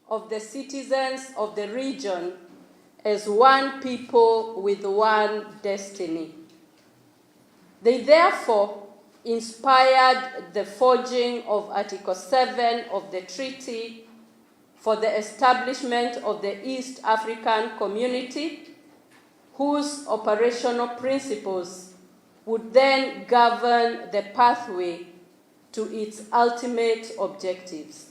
Of the citizens of the region as one people with one destiny. They therefore inspired the forging of Article 7 of the Treaty for the establishment of the East African Community, whose operational principles would then govern the pathway to its ultimate objectives.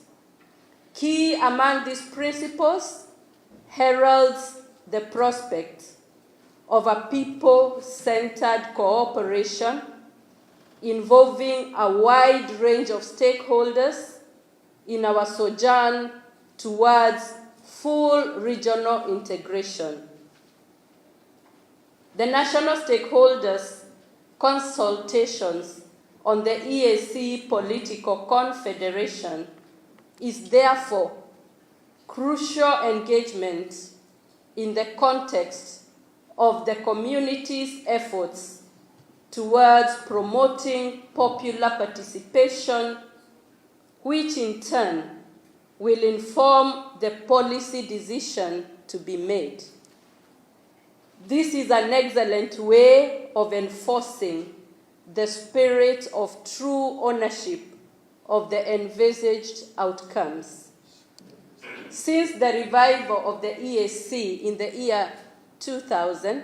Key among these principles heralds the prospect of a people centered cooperation involving a wide range of stakeholders in our sojourn towards full regional integration. The national stakeholders' consultations on the EAC Political Confederation is therefore crucial engagement in the context of the community's efforts towards promoting popular participation, which in turn will inform the policy decision to be made. This is an excellent way of enforcing the spirit of true ownership of the envisaged outcomes. Since the revival of the EAC in the year 2000,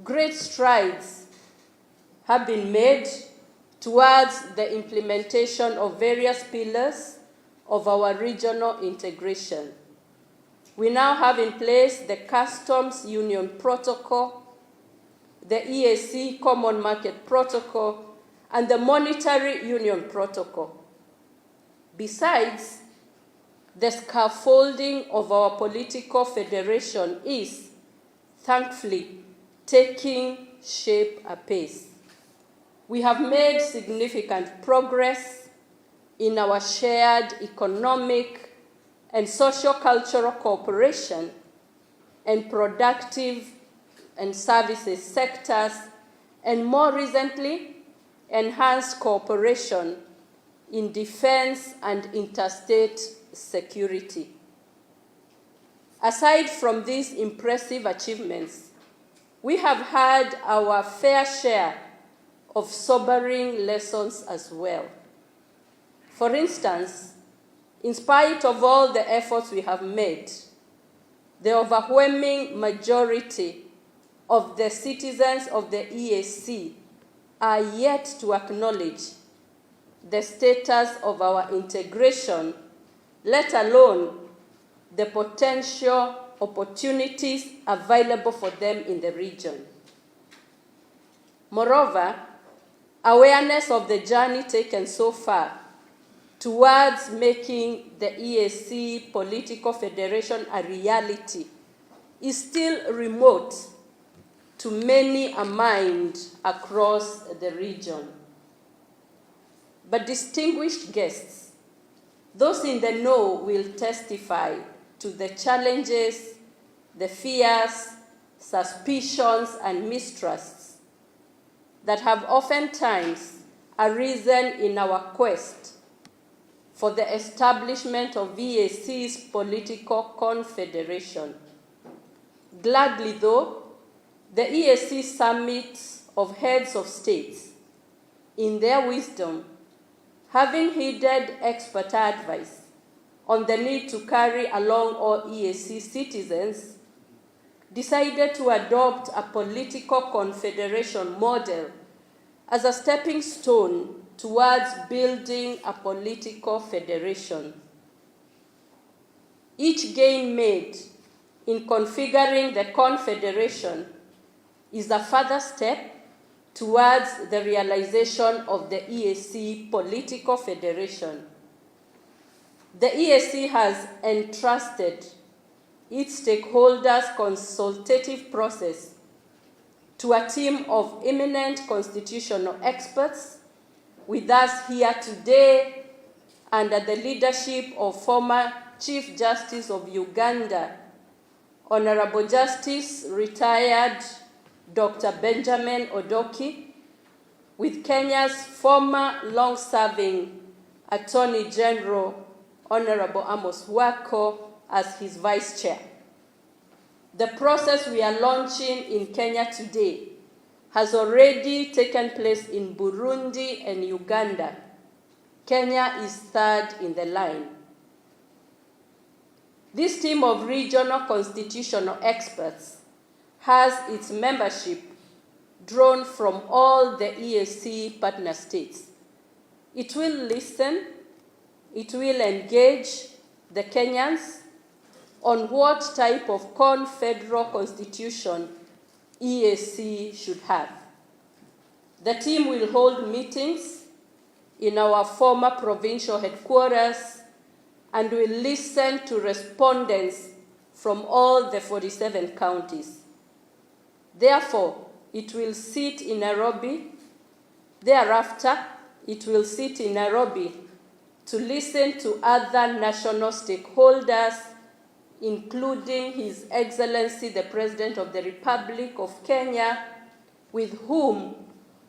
great strides have been made towards the implementation of various pillars of our regional integration. We now have in place the Customs Union Protocol, the EAC Common Market Protocol, and the Monetary Union Protocol. Besides, the scaffolding of our political federation is, thankfully, taking shape apace. We have made significant progress in our shared economic and socio-cultural cooperation and productive and services sectors, and more recently, enhanced cooperation in defense and interstate security. Aside from these impressive achievements, we have had our fair share of sobering lessons as well. For instance, in spite of all the efforts we have made, the overwhelming majority of the citizens of the EAC are yet to acknowledge the status of our integration, let alone the potential opportunities available for them in the region. Moreover, awareness of the journey taken so far towards making the EAC Political Federation a reality is still remote to many a mind across the region. But, distinguished guests, those in the know will testify to the challenges, the fears, suspicions, and mistrusts that have oftentimes arisen in our quest for the establishment of EAC's political confederation. Gladly, though, the EAC Summit of Heads of States, in their wisdom, having heeded expert advice on the need to carry along all EAC citizens, decided to adopt a political confederation model as a stepping stone towards building a political federation. Each gain made in configuring the confederation is a further step towards the realization of the EAC political federation. The EAC has entrusted its stakeholders' consultative process to a team of eminent constitutional experts with us here today under the leadership of former Chief Justice of Uganda, Honorable Justice retired Dr. Benjamin Odoki, with Kenya's former long-serving Attorney General Honorable Amos Wako, as his vice chair. The process we are launching in Kenya today has already taken place in Burundi and Uganda. Kenya is third in the line. This team of regional constitutional experts has its membership drawn from all the EAC partner states. It will listen, it will engage the Kenyans on what type of confederal constitution EAC should have. The team will hold meetings in our former provincial headquarters and will listen to respondents from all the 47 counties. Therefore, it will sit in Nairobi. Thereafter, it will sit in Nairobi to listen to other national stakeholders, including His Excellency the President of the Republic of Kenya, with whom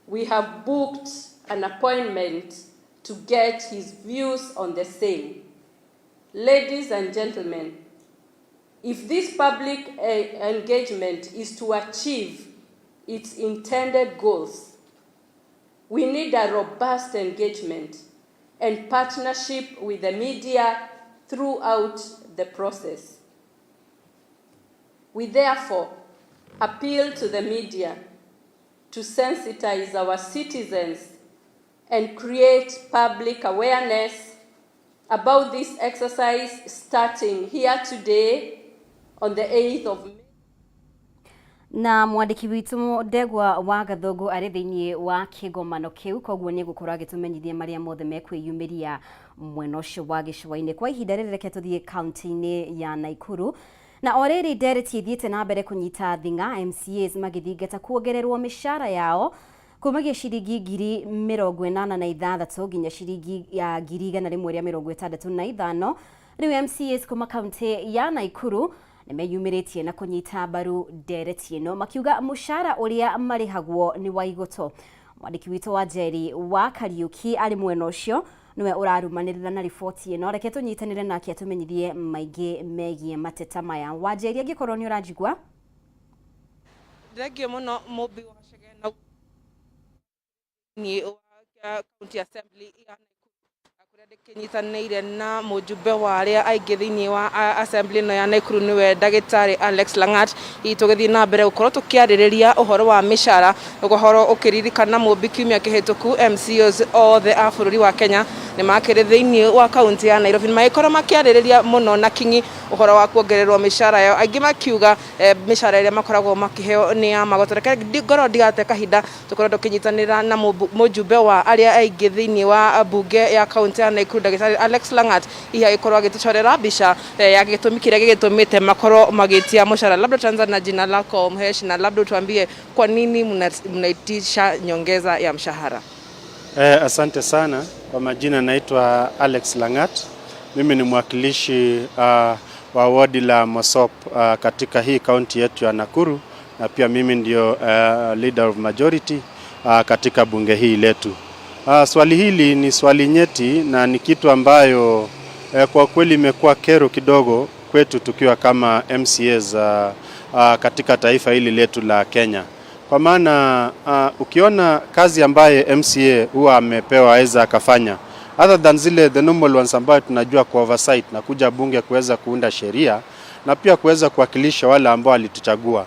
we have booked an appointment to get his views on the same. Ladies and gentlemen, if this public engagement is to achieve its intended goals, we need a robust engagement and partnership with the media throughout the process. We therefore appeal to the media to sensitize our citizens and create public awareness about this exercise starting here today on the 8th of May. Na mwandĩki witũ Ndegwa wa Gathũngũ arĩ thĩinĩ wa kĩgomano kĩu, koguo nĩ egũkorwo agĩtũmenyithia marĩa mothe mekwĩyumĩria mwena ũcio wa gĩcũa-inĩ. Kwa ihinda rĩrĩ, reke tũthiĩ kaunti-inĩ ya Naikuru. Na o rĩrĩ ndereti ithiĩte na mbere kũnyita thing'a, MCAs magĩthingata kuongererwo mĩcara yao kumagia ciringi 86,000 nginya ciringi ya 165,000. Rĩu MCAs kuma kaunti ya Naikuru nĩmeyumĩrĩtie na kũnyita mbaru ndereti ĩno, makiuga mũcara ũrĩa marĩhagwo nĩ wa igoto. Mwandĩki witũ wa Njeri wa Kariuki arĩ mwena ũcio, nĩwe ũrarumanĩrĩra na riboti ĩno. Reke tũnyitanĩre nake atũmenyithie maingĩ megiĩ mateta maya. Wanjeri, angĩkorwo nĩ ũranjigua. Thengio mũno, Mũmbi wa Chege, na thĩinĩ wa County Assembly ya Nakuru, kũrĩa ndĩkĩnyitanĩire na mũjumbe wa arĩa aingĩ thĩinĩ wa assembly ĩno ya Nakuru, nĩwe ndagĩtarĩ Alex Langat. Hihi tũgĩthiĩ na mbere gũkorwo tũkĩarĩrĩria ũhoro wa mĩcara, ũhoro ũkĩririkana, Mũmbi, kiumia kĩhĩtũku MCAs othe a bũrũri wa Kenya nĩ makĩrĩ thĩinĩ wa kaunti ya Nairobi, magĩkorwo makĩarĩrĩria mũno na kinyi ũhoro wa kuongererwo mĩcara yao, aingĩ makiuga mĩcara ĩrĩa makoragwo makĩheo nĩ ya magoto. Reke ngorwo ndigate kahinda, tũkorwo tũkĩnyitanĩra na mũjumbe wa arĩa aingĩ thĩinĩ wa bunge ya kaunti ya Nakuru, ndagĩtarĩ Alex Langat, hihi agĩkorwo agĩtũcorera mbica ya gĩtũmi kĩrĩa gĩgĩtũmĩte makorwo magĩtia mũcara. Labda tuanza na jina lako, mhesh, na labda utuambie kwa nini mnaitisha nyongeza ya mshahara. Asante sana. Kwa majina naitwa Alex Langat. Mimi ni mwakilishi wa wodi la Mosop katika hii kaunti yetu ya Nakuru, na pia mimi ndio leader of majority katika bunge hii letu. Swali hili ni swali nyeti na ni kitu ambayo kwa kweli imekuwa kero kidogo kwetu tukiwa kama MCAs katika taifa hili letu la Kenya, kwa maana ukiona kazi ambaye MCA huwa amepewa aweza akafanya, other than zile the normal ones ambayo tunajua kwa oversight na kuja bunge kuweza kuunda sheria na pia kuweza kuwakilisha wale ambao walituchagua.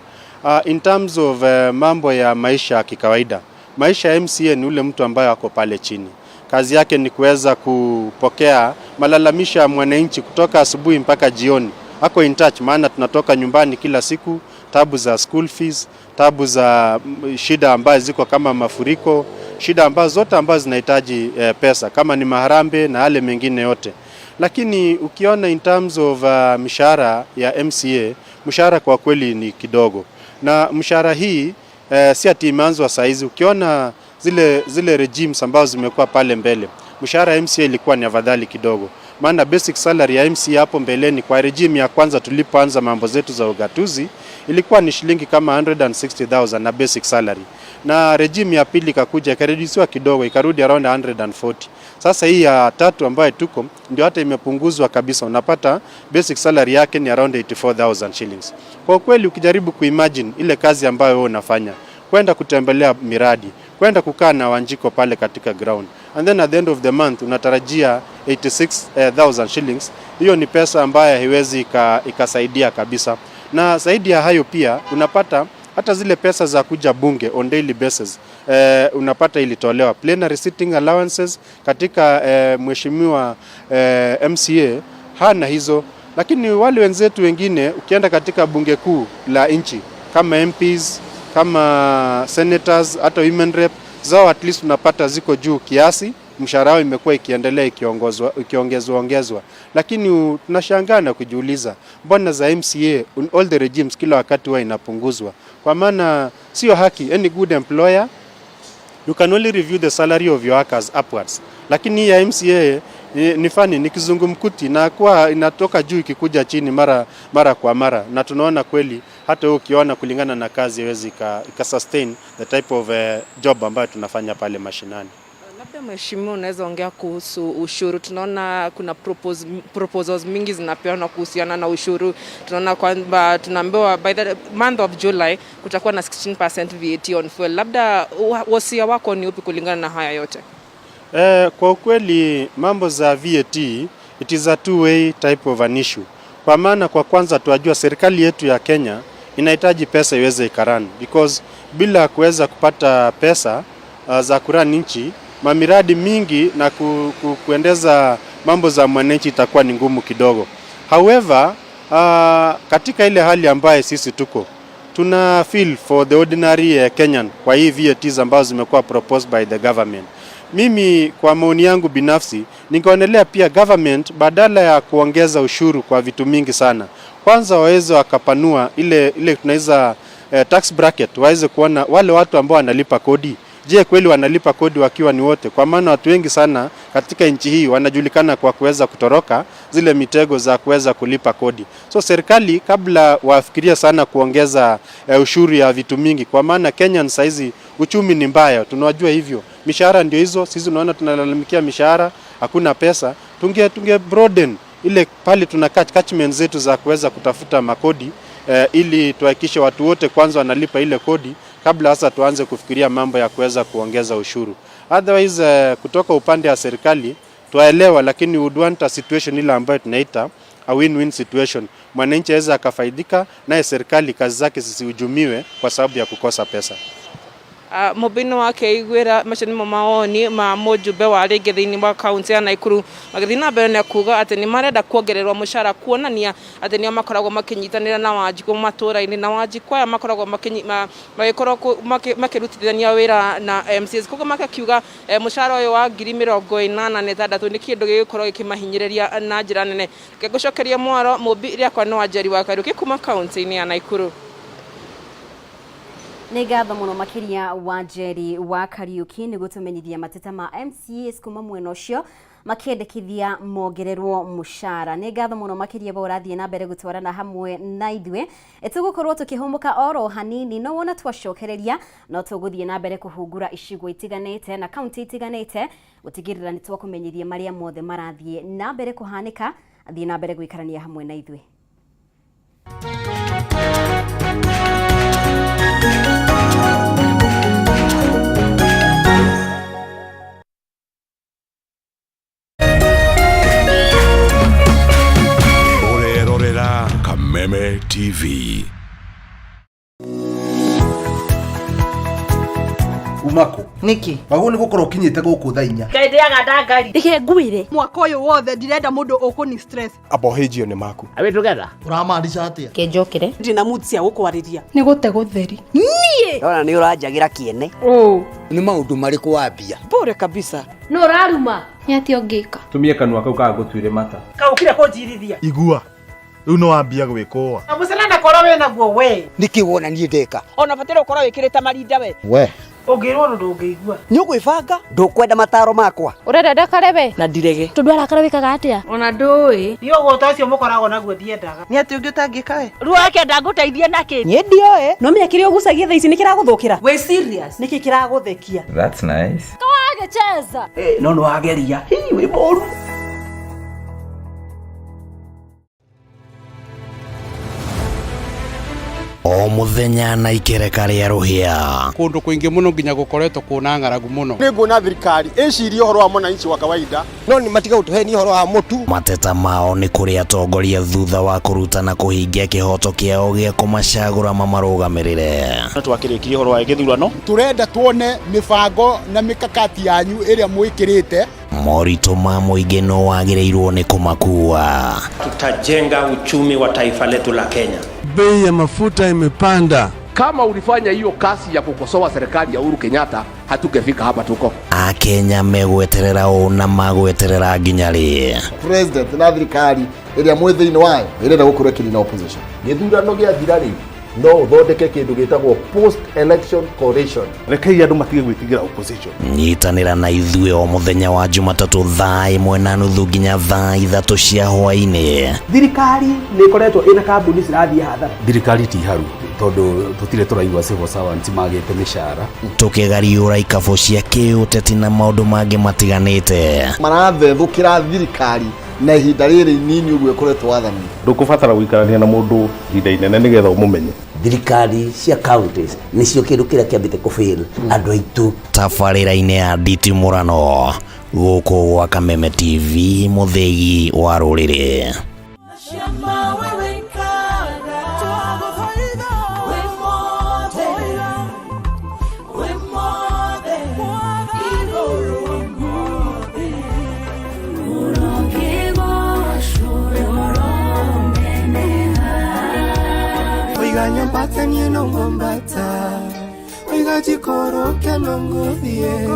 In terms of mambo ya maisha ya kikawaida, maisha ya MCA ni ule mtu ambaye ako pale chini. Kazi yake ni kuweza kupokea malalamisho ya mwananchi kutoka asubuhi mpaka jioni. Ako in touch, maana tunatoka nyumbani kila siku, tabu za school fees, tabu za shida ambazo ziko kama mafuriko, shida ambazo zote ambazo zinahitaji pesa kama ni maharambee na yale mengine yote. Lakini ukiona in terms of mshahara ya MCA, mshahara kwa kweli ni kidogo, na mshahara hii si ati imeanzwa saa hizi. Ukiona zile regimes ambazo zimekuwa pale mbele, mshahara ya MCA ilikuwa ni afadhali kidogo, maana basic salary ya MCA hapo mbeleni kwa regime ya kwanza tulipoanza mambo zetu za ugatuzi ilikuwa ni shilingi kama 160,000 na basic salary. Na regime ya pili ikakuja ikareduciwa kidogo, ikarudi around 140. Sasa hii ya tatu ambayo tuko ndio hata imepunguzwa kabisa, unapata basic salary yake ni around 84,000 shillings. Kwa kweli ukijaribu kuimagine ile kazi ambayo wewe unafanya, kwenda kutembelea miradi, kwenda kukaa na Wanjiku pale katika ground, and then at the end of the month unatarajia 86,000 shillings. Hiyo ni pesa ambayo haiwezi ikasaidia kabisa. Na zaidi ya hayo pia unapata hata zile pesa za kuja bunge on daily basis, unapata ilitolewa plenary sitting allowances katika mheshimiwa MCA hana hizo, lakini wale wenzetu wengine ukienda katika bunge kuu la nchi kama MPs, kama senators, hata women rep zao at least unapata ziko juu kiasi, mshahara wao imekuwa ikiendelea ikiongozwa ikiongezwa ongezwa, lakini tunashangaa na kujiuliza mbona za MCA on all the regimes kila wakati huwa inapunguzwa? Kwa maana sio haki. Any good employer, you can only review the salary of your workers upwards, lakini hii ya MCA ni funny, ni kizungumkuti na kuwa inatoka juu ikikuja chini mara mara kwa mara, na tunaona kweli hata wewe ukiona kulingana na kazi haiwezi ika sustain the type of job ambayo tunafanya pale mashinani. Labda mheshimiwa, unaweza ongea kuhusu ushuru. Tunaona kuna proposals mingi zinapeanwa kuhusiana na ushuru. Tunaona kwamba tunaambiwa by the month of July kutakuwa na 16% VAT on fuel. Labda wasia wako ni upi kulingana na haya yote? Kwa ukweli mambo za VAT, it is a two way type of an issue. Kwa maana kwa kwanza tuajua serikali yetu ya Kenya inahitaji pesa iweze ikarun, because bila kuweza kupata pesa za kurun nchi, mamiradi mingi na kuendeza mambo za mwananchi itakuwa ni ngumu kidogo. However, katika ile hali ambayo sisi tuko, tuna feel for the ordinary Kenyan kwa hii VATs ambazo zimekuwa proposed by the government. Mimi kwa maoni yangu binafsi ningeonelea pia government, badala ya kuongeza ushuru kwa vitu mingi sana, kwanza waweze wakapanua ile tunaweza tax bracket, waweze kuona wale watu ambao wanalipa kodi. Je, kweli wanalipa kodi wakiwa ni wote? Kwa maana watu wengi sana katika nchi hii wanajulikana kwa kuweza kutoroka zile mitego za kuweza kulipa kodi. So serikali kabla wafikiria sana kuongeza ushuru ya vitu mingi, kwa maana Kenya saizi uchumi ni mbaya, tunajua hivyo. Mishahara ndio hizo, sisi unaona tunalalamikia mishahara, hakuna pesa. Tunge broaden ile pale tuna catchment zetu za kuweza kutafuta makodi ili tuhakikishe watu wote kwanza wanalipa ile kodi kabla sasa tuanze kufikiria mambo ya kuweza kuongeza ushuru. Otherwise, kutoka upande wa serikali twaelewa, lakini we would want a situation ile ambayo tunaita a win-win situation. Mwananchi aweza akafaidika, naye serikali kazi zake zisihujumiwe kwa sababu ya kukosa pesa. Mũmbĩinĩ wake iguĩra macio nĩmo mawoni ma mũjumbe wa rĩngĩ thĩinĩ wa kaunti ya Nakuru, magĩthiĩ na mbere na kuga atĩ nĩ marenda kuongererwo mũcara, kuonania atĩ nĩo makoragwo makĩnyitanĩra na Wanjikũ matũũra-inĩ, na Wanjikũ aya makoragwo magĩkorwo makĩrutithania wĩra na MCAs. Koguo makakiuga mũcara ũyũ wa 86,000 nĩ kĩndũ gĩgũkorwo gĩkĩmahinyĩrĩria na njĩra nene. Reke ngũcokerie mwaro mũmbi rĩakwa nĩ Wanjeri wa Kariũki kuma kaunti-inĩ ya Nakuru. Nĩ ngatho mũno makĩria, Wanjeri wa Kariũki, nĩ gũtũmenyithia mateta ma MCAs kuma mwena ũcio makĩendekithia mongererwo mũcara. Nĩ ngatho mũno makĩria ba ũrathiĩ na mbere gũtwarana hamwe na ithuĩ. Tũgũkorwo tũkĩhũmũka oro hanini, no wona twacokereria no tũgũthiĩ na mbere kũhungura icigo itiganĩte na kaunti itiganĩte gũtigĩrĩra nĩ twakũmenyithia marĩa mothe marathiĩ na mbere kũhanĩka. Thiĩ na mbere gũikarania hamwe na ithuĩ. Ũrerorera Kameme TV. Umako. Niki? Wagwo nĩ gũkorwo ũkinyĩte gũkũ thaa 4. Ngai ndĩaga ndangari. Reke ngwĩre. Mwaka ũyũ wothe ndirenda mũndũ ũkũni stress. Abohĩnjio nĩ maku. Are we together? Ũramaanisha atĩa? Kenjokere. Ndina mood cia gũkwarĩria. Nĩ gũte gũtheri. Niĩ. Ndona nĩ ũranjagĩra kĩene. Ũ. Nĩ maũndũ marĩkũ wambia? Bure kabisa. Nũ ũraruma? Nĩ atĩa ũngĩka? Tumie kanua kau kaga gũtuire mata. Kaũkire kũnjirithia. Igua. Rĩu nĩ wambia gwĩkũa. Na mũcene ndakorwo wĩ naguo we. Nĩkĩ wona niĩ ndeka? Ona bataire gũkorwo wĩkĩrĩte marinda we. We. Ũngĩrwo ũndũ ndũngĩigua. Nĩ ũgwĩbanga ndũkwenda mataro makwa. Ũrenda ndakare we? Na ndirege. Tondũ arakara wĩkaga atĩa? Ona ndũĩ. Niĩ ũgũta ũcio mũkoragwo naguo ndiendaga. Nĩ atĩ ũngĩ ũtangĩka we? Ruo ndangũteithie nakĩ? Niĩ ndioĩ. No menya kĩrĩa ũgucagia thaa ici nĩ kĩragũthũkĩra. Wĩ serious? Nĩkĩ kĩragũthekia? That's nice. Kawagĩcheza. No nĩ wageria. Hii wĩ mũru. O muthenya na ikereka rĩa rũhĩa. Kũndũ kũingĩ mũno nginya gũkoretwo kwĩna ng'aragu mũno. Nĩ nguona thirikari ĩcirie ũhoro wa mwananchi wa kawaida. No nĩ matiga gũtũhenia ũhoro wa mũtu. Mateta mao nĩ kũrĩ atongoria thutha wa kũruta na kũhingia kĩhoto kĩao gĩa kũmacagũra mamarũgamĩrĩre. Twakĩrĩkirie ũhoro wa gĩthurano. Tũrenda tuone mĩbango na mĩkakati yanyu ĩrĩa mwĩkĩrĩte. Moritũ ma mũingĩ no wagĩrĩirwo nĩ kũmakua. Tutajenga uchumi wa taifa letu la Kenya. Bei ya mafuta imepanda. Kama ulifanya hiyo kazi ya kukosoa serikali ya Uhuru Kenyatta, hatungefika hapa tuko. Akenya megweterera ũ na magweterera nginya rĩ? President na thirikari ĩrĩa mwĩ thĩinĩ wayo ĩrenda gũkorwo ĩkĩnina opposition. Gĩthurano gĩathira rĩ, no ũthondeke kĩndũ gĩtagwo post election coalition. Rekei andũ matige gwĩtigĩra opposition. Nyitanĩra na ithuĩ o mũthenya wa Jumatatũ thaa 1:30 nginya thaa 3 cia hwaĩ-inĩ. Thirikari nĩ ĩkoretwo ĩna kambuni cirathiĩ hathara. Thirikari ti haru tondũ tũtirĩ tũraigua civil servants magĩte mĩcara. Tũkĩgariũra ikabũ cia kĩũteti na maũndũ mangĩ matiganĩte. Marathethũkĩra thirikari na ihinda rĩrĩ inini ũguo ĩkoretwo wathani. Ndũkũbatara gũikarania na mũndũ ihinda inene nĩgetha ũmũmenye. Thirikari cia counties nĩcio kĩndũ kĩrĩa kĩambĩte kũfail andũ aitũ. Tabarĩra-inĩ ya nditimũrano gũkũ gwa Kameme TV mũthĩgi wa rũrĩrĩ. Oiga niĩ no ngombata oiga njikũrũke no ngũthiĩ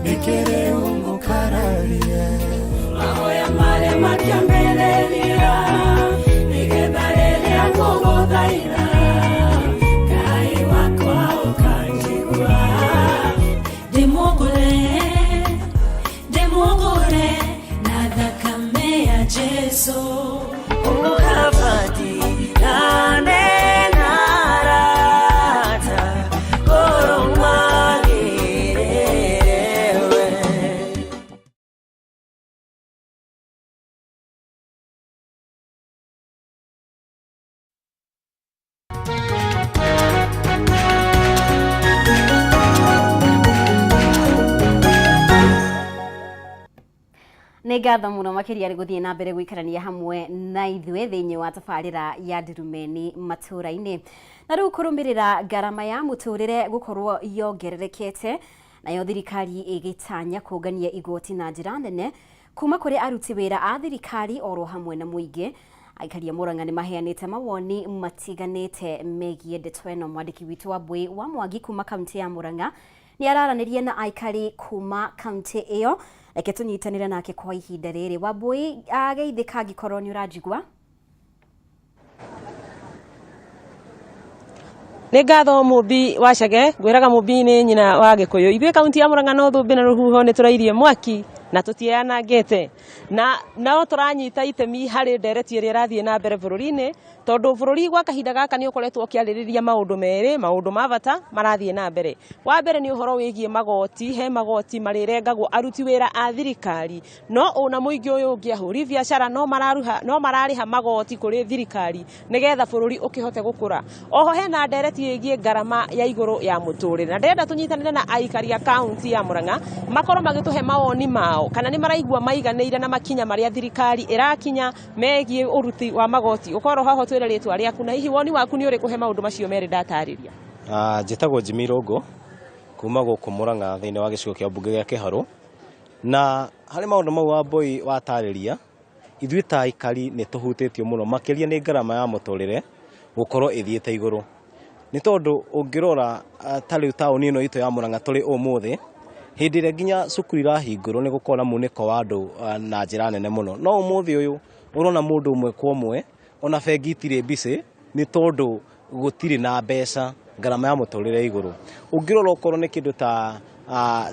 nĩkĩrĩ ũngũkararia mahoya marĩa makĩambĩrĩria nĩgetha rĩrĩa ngũgũthaitha Ngai wakwa ũkanjigua ndĩmũgũre na thakame ya Jesũ. Nĩ ngatho mũno makĩria nĩ gũthiĩ na mbere gũikarania hamwe na ithuĩ thĩinĩ wa tabarĩra ya Ndirumeni matũũra-inĩ. Na rĩu kũrũmĩrĩra ngarama ya mũtũrĩre gũkorwo yongererekete, nayo thirikari ĩgĩtanya kũngania igoti na njĩra nene kuma kũrĩ aruti wĩra a thirikari oro hamwe na mũingĩ. Aikari a Murang'a nĩ maheanĩte mawoni matiganĩte megiĩ ndeto ĩno. Mwandĩki witũ wa Mbui wa Mwangi kuma kaunti ya Murang'a nĩ araranĩria na aikari kuma kaunti ĩyo. Reke tũnyitanĩre nake kwa ihinda rĩrĩ. Wambui, ageithĩka angĩkorwo nĩ ũranjigua. Nĩ ngatho Mũmbi wa Chege, ngwĩraga Mũmbi nĩ nyina wa Gĩkũyũ. Ithuĩ kaunti ya Murang'a no thũmbĩ na rũhuho nĩ tũrairie mwaki na tũtianangĩte na no tũranyita itemi harĩ ndereti ĩrĩa ĩrathiĩ na mbere bũrũri-inĩ, tondũ bũrũri gwa kahinda gaka nĩ ũkoretwo ũkĩarĩrĩria maũndũ merĩ, maũndũ ma bata marathiĩ na mbere. Wa mbere nĩ ũhoro wĩgiĩ magoti, he magoti marĩrengagwo aruti wĩra a thirikari, no ona mũingĩ ũyũ ũngĩ ahũri biacara no mararĩha magoti kũrĩ thirikari nĩgetha bũrũri ũkĩhote gũkũra. Oho hena ndereti ĩgiĩ ngarama ya igũrũ ya mũtũrĩre, na ndĩrenda tũnyitanĩre na aikari a kaunti ya Murang'a makorwo magĩtũhe mawoni mao kana nĩ maraigua maiganĩire na makinya marĩa thirikari ĩrakinya megiĩ ũruti wa magoti. Ũkorwo haho twĩre rĩtwa rĩaku na hihi woni waku nĩ ũrĩkũ he maũndũ macio merĩ ndatarĩria. Njĩtagwo Jimmy Rũngũ kuma gũkũ Murang'a thĩinĩ wa gĩcigo kĩa mbunge gĩa Kĩharũ, na harĩ maũndũ mau Wambui watarĩria, ithuĩ ta aikari nĩ tũhutĩtio mũno makĩria nĩ ngarama ya mũtũrĩre gũkorwo ĩthiĩte igũrũ, nĩ tondũ ũngĩrora ta rĩu taũni ĩno itũ ya Murang'a tũrĩ ũmũthĩ, hĩndĩ ĩrĩa nginya cukuru irahingũrwo nĩ gũkorwo na munĩko wa andũ na njĩra nene mũno, no ũmũthĩ ũyũ ũrona mũndũ ũmwe kwa ũmwe ona bengi itirĩ busy nĩ tondũ gũtirĩ na mbeca. Ngarama ya mũtũrĩre igũrũ. Ũngĩrora okorwo nĩ kĩndũ ta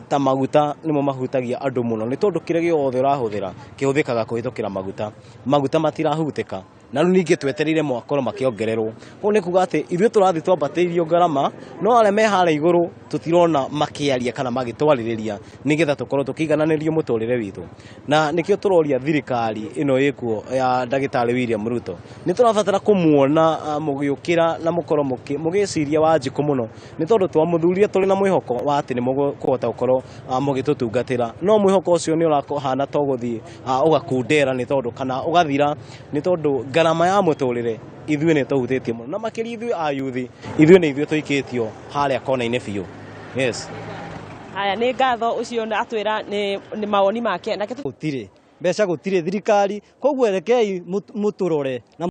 ta maguta, nĩmo mahutagia andũ mũno, nĩ tondũ kĩrĩa gĩothe ũrahũthĩra kĩhũthĩkaga kũhĩtũkĩra maguta. Maguta matirahutĩka, na rĩu ningĩ twetereire makorwo makĩongererwo. Koguo nĩ kuga atĩ ithuĩ tũrathiĩ twambatĩirio ngarama, no arĩa me harĩa igũrũ tũtirona makĩaria kana magĩtwarĩrĩria nĩgetha tũkorwo tũkĩigananĩrio mũtũrĩre witũ. Na nĩkĩo tũroria thirikari ĩno ĩkuo ya ndagĩtarĩ William Ruto, nĩ tũrabatara kũmuona mũgĩũkĩra na mũkorwo mũgĩciria Wanjikũ mũno, nĩ tondũ twamũthurire tũrĩ na mwĩhoko wa atĩ nĩ mũkũhota gũkorwo mũgĩtũtungatĩra, no mwĩhoko ũcio nĩ ũrahana to gũthiĩ ũgakundera, nĩ tondũ kana ũgathira, nĩ tondũ ngarama ya mũtũrĩre ithuĩ nĩ tũhutĩtie mũno, na makĩria ithuĩ a yuthi, ithuĩ nĩ ithuĩ tũikĩtio harĩa kona-inĩ biũ. Yes. Haya, nĩ ngatho. Ũcio atwĩra nĩ mawoni make nake. Gũtirĩ mbeca, gũtirĩ thirikari, koguo rekei mũtũrore na